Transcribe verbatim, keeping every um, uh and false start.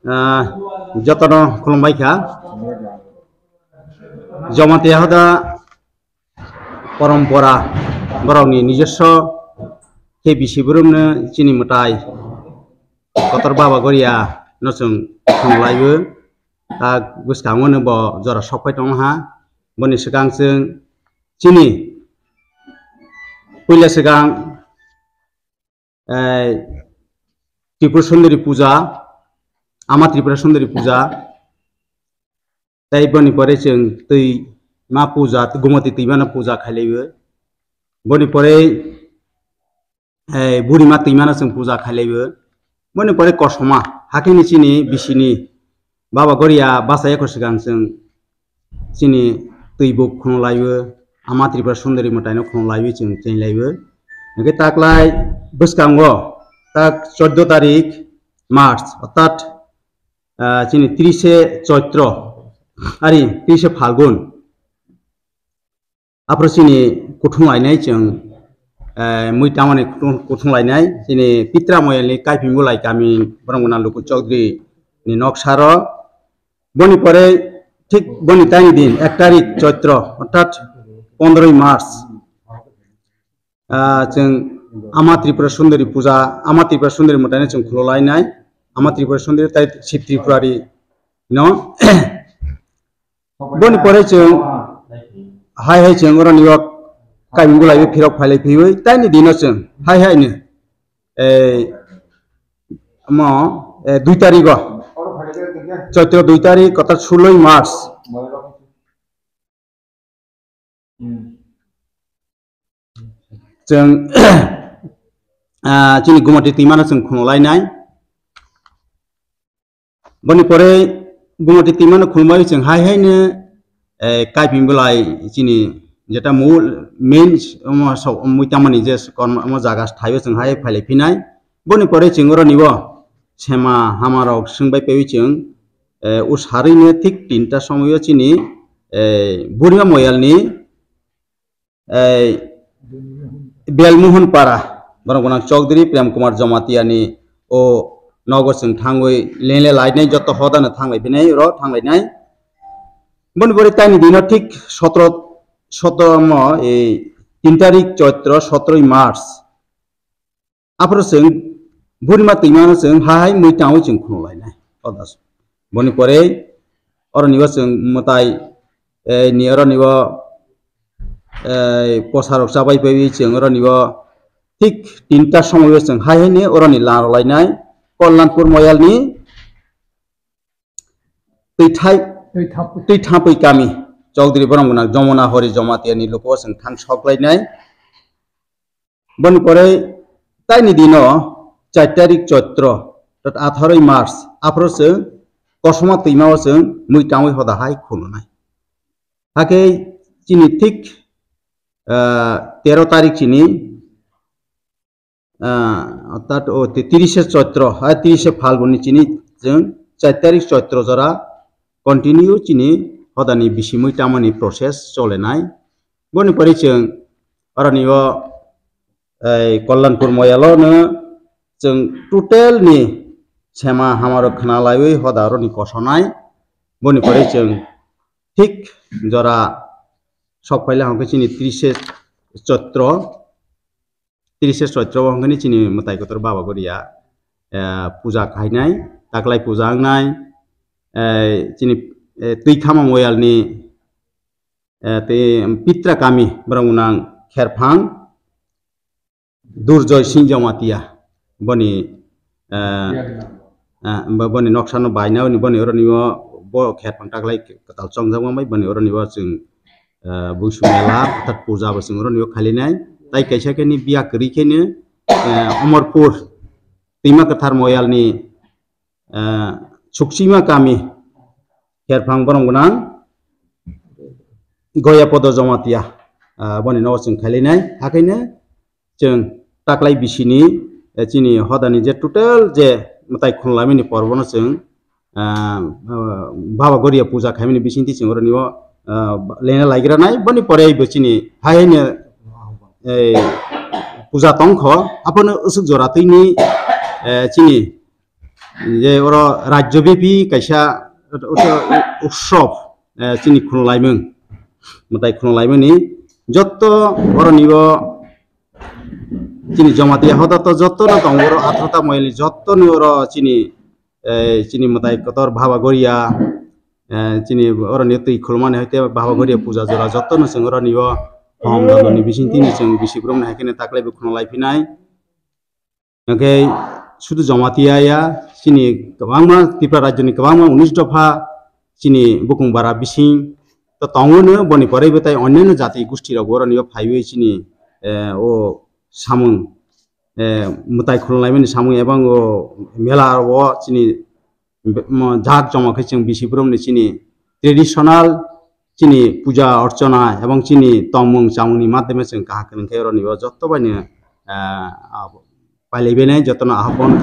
Ah, jotono khulumbai kha. Jamatia hoda porompora, borokni nijosso khe bisi borokno chini mwtai kotor Baba Goria no chwng khulumlaibo. Tak bwskango no bo jora sokphai tongha. Boni swkang chwng chini puila swkang, eh, Tripura Sundari Puja, Ama Tripura Sundari Puja, tei boni pore chwng twi ma puja, Gumati twimano puja khailaibo. Boni pore, eh, burima twimano chwng puja khailaibo. Boni pore kosoma, hakhe ni chini bisini Baba Goria bachai ekho swkang chwng chini twi buk khunulaibo, Ama Tripura Sundari mwtaino khunulaiwi chwng chenglaibo. Hwnkhe taklai bwskango tak chordo tarik March, orthat, ah, chini trise Choitro, ari trise Phalgun. Aphuru chini kuthung lainai chwng, eh, mui tamani kuthung, kuthung lainai chini Pitra Moyalni Kaiping Bulai kami borok gwnang Luku Chaudhary ni nok saro. Boni pore thik boni taini din ek tarik Choitro, orthat pondroi March, ah, chwng Ama Tripura Sundari Puja, Ama Tripura Sundari mwtaino chwng khululainai, Ama Tripura Sundari tai Sib Tripurari no. Boni pore chwng hai hai chwng oro niyo Kaimung Bulai phirok phailai phiwi taini dino chwng hai hai ni, eh, mo, eh, dui tarigo, Choitro dui tarik, kota suloi March. Chwng, ah, chini Gumati twimano chwng khunulainai. Boni pore Gumati twimano khunumbai chwng hai haino, eh, Kaiping Bulai chini jeta mul main omo sok mui tamani je kormo omo jaga thaio chwng hai phailai phinai. Boni pore chwng oro nibo sema hamarok swngbai pewi chwng, eh, usarwino thik tinta somoyo chini, eh, Burima Moyalni, eh, Belmohon Para, borok gwnang Chaudhary Prem Kumar Jamatia ni o nogo chwng thangwi lele lainai joto hodano thanglai phinai oro thanglainai. Boni pore taini dino thik sotro, sotro mo, eh, tin tarik Choitro, sotroi March. Aphuru chwng burima twimano chwng hai hai mui tangwi chwng khunulainai. Odas. Boni pore oro nibo chwng mwtai, eh, ni oro nibo, eh, posarok chabai paiwi chwng oro nibo thik tinta somoyo chwng hai hai ni oro ni laro lainai Kollanpur Moyalni twi thai, twi thapwi kami Chaudhary borok gwnang Jomona Hori Jamatia ni luku o chwng thang sok lainai. Boni pore taini dino char tarik Choitro, tat atharoi March, aphuru chwng kosoma twima o chwng mui tangwi hoda hai khununai. Hakhe chini thik, ah, tero tarik chini, ah, orthat o ti-, tirise Choitro, hai tirise Phalgun ni chini chwng char tarik Choitro jora continue chini hodani bisimui tamani process cholenai. Boni pore chwng oroni o, eh, Kollanpur Moyalo no chwng total ni sema hamarok khna laiwi hoda oroni kosonai. Boni pore chwng thik jora sok phaila hwnkhe chini trise Choitro, trise Choitro o hwnkhe chini mwtai kotor Baba Goria, eh, puja khainai, taklai puja wngnai, eh, chini, eh, Twikhama Moyalni, eh, tei Pitra kami borok gwnang Kherphang, Durjoy Singh Jamatia, boni, eh, eh, bo-, boni noksa no baina, boni, boni oroni o bo Kherphang taklai kwtal chongjak bai, boni oroni o chwng, eh, Buisu Mela, orthat puja bo chwng oroni o khalinai. Tai kaisa khe ni biya kwrwi khe ni, eh, Omorpur, Twima Kwthar Moyalni, eh, Suksima kami, Kherphang borok gwnang Goya Podo Jamatia, ah, boni nogo chwng khailainai. Hakhaino chwng taklai bisini, eh, chini hodani je total je mwtai khunlamini porbono chwng, ah, ah, Baba Goria puja khaimani bisingtwi chwng oroni o, ah, lena laigranai. Boni pore bo chini hai haino, eh, puja tongkho, abono usuk jora twini, eh, chini je oro rajyo bipi kaisa utsob, eh, chini khulum laimung, mwtai khulum laimani jotto oroni bo chini Jamatia hoda to jotto no tongo oro athro ta moyali jotto no oro chini, eh, chini mwtai kotor Baba Goria, eh, chini oroni twi khulumani hoite Baba Goria puja jora jotto no chwng oroni bo hom dano ni bising tini chwng bisi brum ni hai kheno taklai bo khulum lai phinai. Hingke sudu Jamatia ya, chini kwbangma Tripura rajyoni kwbangma unis dopha chini bukung bara bising to tongo no, boni pore bo tai onno jati gusti rok oro nibo phaiwi chini, eh, o samung, eh, mwtai khulum laimani samung ebang o mela o chini be-, mo-, jat joma khe chwng bisi brum ni chini traditional chini puja orchona ebong chini tongmung chamung ni madhyame chwng kaham khe nang khe oro nibo jotto bai ni, ah, ah, pailai bai nai, jotono ahapon